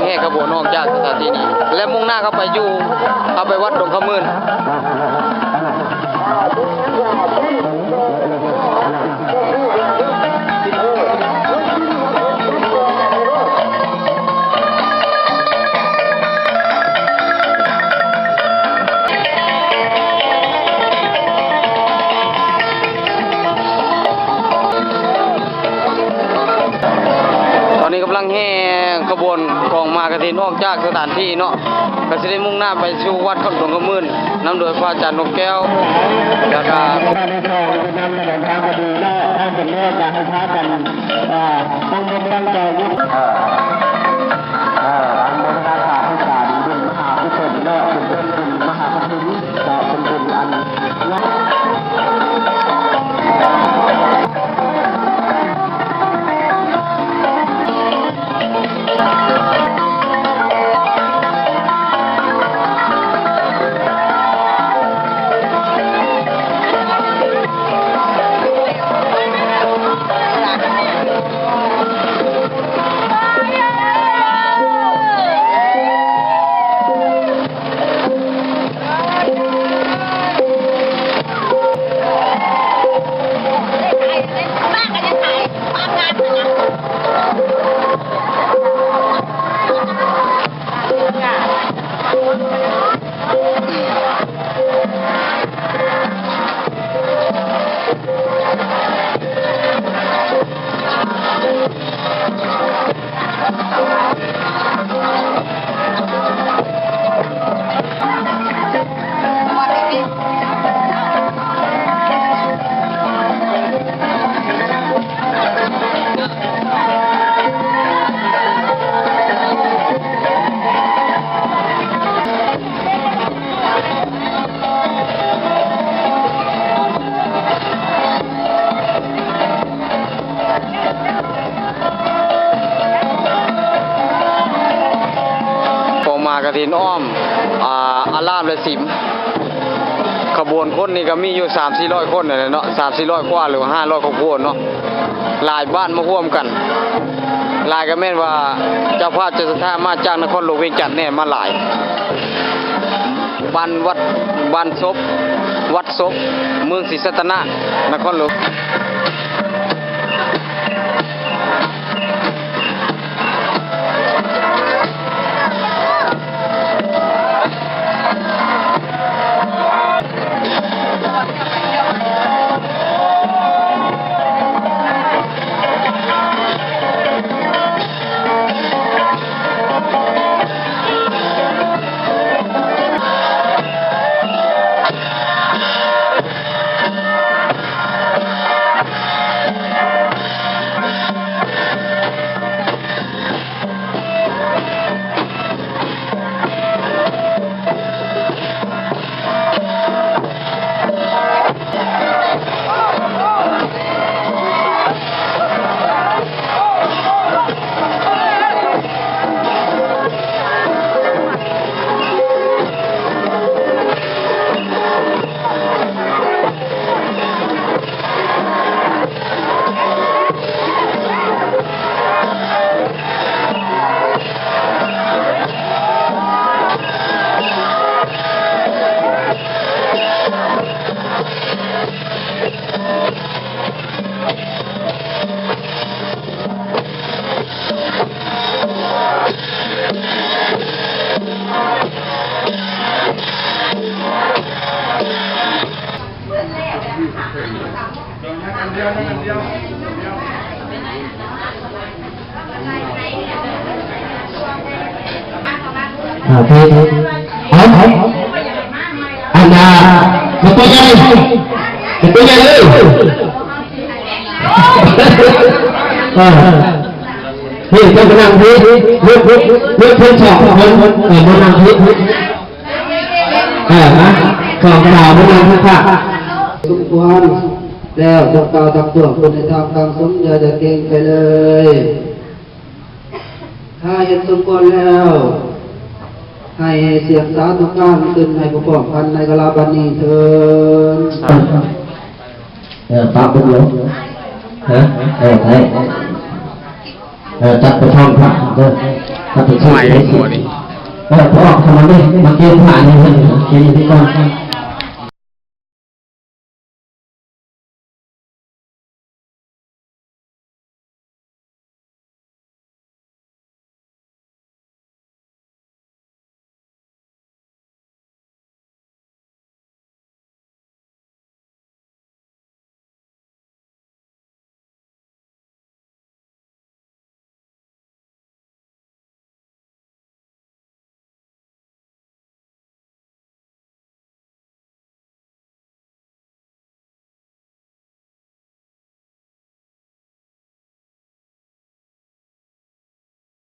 ແຫ່ຂະບວນອອກຈາກສະຖານທີ່ນີ້ ແລະ ມຸ່ງໜ້າເຂົ້າໄປຢູ່ ເຂົ້າໄປວັດດົງຂະໝືນ. ຕອນນີ້ກຳລັງແຫ່ຂະບວນກອງມະຫາກະຖິນອອກຈາກສະຖານທີ່ເນາະ ກໍຊິໄດ້ມຸ່ງໜ້າໄປສູ່ວັດຂົນດົງຂະໝືນ ນຳໂດຍພະອາຈານນົກແກ້ວ ແລ້ວກໍ ເອີ ເອີ ອັນໂມທະນາສາທຸການບຸນມະຫາກຸສົນເນາະ ເປັນບຸນມະຫາກະຖິນເນາະ ເປັນບຸນອັນໃຫຍ່. ກອງມະຫາກະຖິນອ້ອມ ອາ ອາລາມ ແລະ ສິມ ຂະບວນຄົນນີ້ກໍມີຢູ່ສາມສີ່ຮ້ອຍຄົນນັ້ນແຫຼະເນາະ ສາມສີ່ຮ້ອຍກວ່າ ຫຼືວ່າຫ້າຮ້ອຍກວ່າຄົນເນາະ ຫຼາຍບ້ານມາຮ່ວມກັນ ຫຼາຍກໍແມ່ນວ່າເຈົ້າພາບເຈົ້າສັດທາມາຈາກນະຄອນຫຼວງວຽງຈັນແດ່ ມາຫຼາຍ ບ້ານວັດ ບ້ານສົບ ວັດສົບ ເມືອງສີສັດຕະນາກ ນະຄອນຫຼວງ. ອ່າ ເອີ ເອີ ອັນນ່າ ມາຕົວໃຫຍ່ ມາຕົວໃຫຍ່ເລີຍ ເອີ ນີ້ເຈົ້າໄປນັ່ງພີ້ ຍົກ ຍົກ ຍົກເພິ່ນສອງຄົນ ເອີ ມານັ່ງພີ້ ເອີ ມາ ສອງສາວມານັ່ງຂ້າງໆ ສົມຄວນແລ້ວ ບໍ່ກ່າວທັກທ້ວງ ເພິ່ນໃຫ້ທາງກາງສົນ ຢ່າ ຢ່າເກງໃຈເລີຍ. ຖ້າເຫັນສົມຄວນແລ້ວ ໃຫ້ສຽງສາທຸການຂຶ້ນໃຫ້ພ້ອມໆກັນໃນກາລະບັດນີ້ເທີ້ນ. ເອີ ປະເບິ່ງເດີ ຮະ ເອີ ໄດ້ ເອີ ຈັດໄປພ້ອມພະເດີ. ຮັບຜິດຊອບ ໃໝ່ຫົວນີ້ ເອີ ພໍອອກເຂົ້າມາເດ້ ມາເກນຜ່ານໃຫ້ເພິ່ນ ເກນຢູ່ທີ່ກ່ອນ.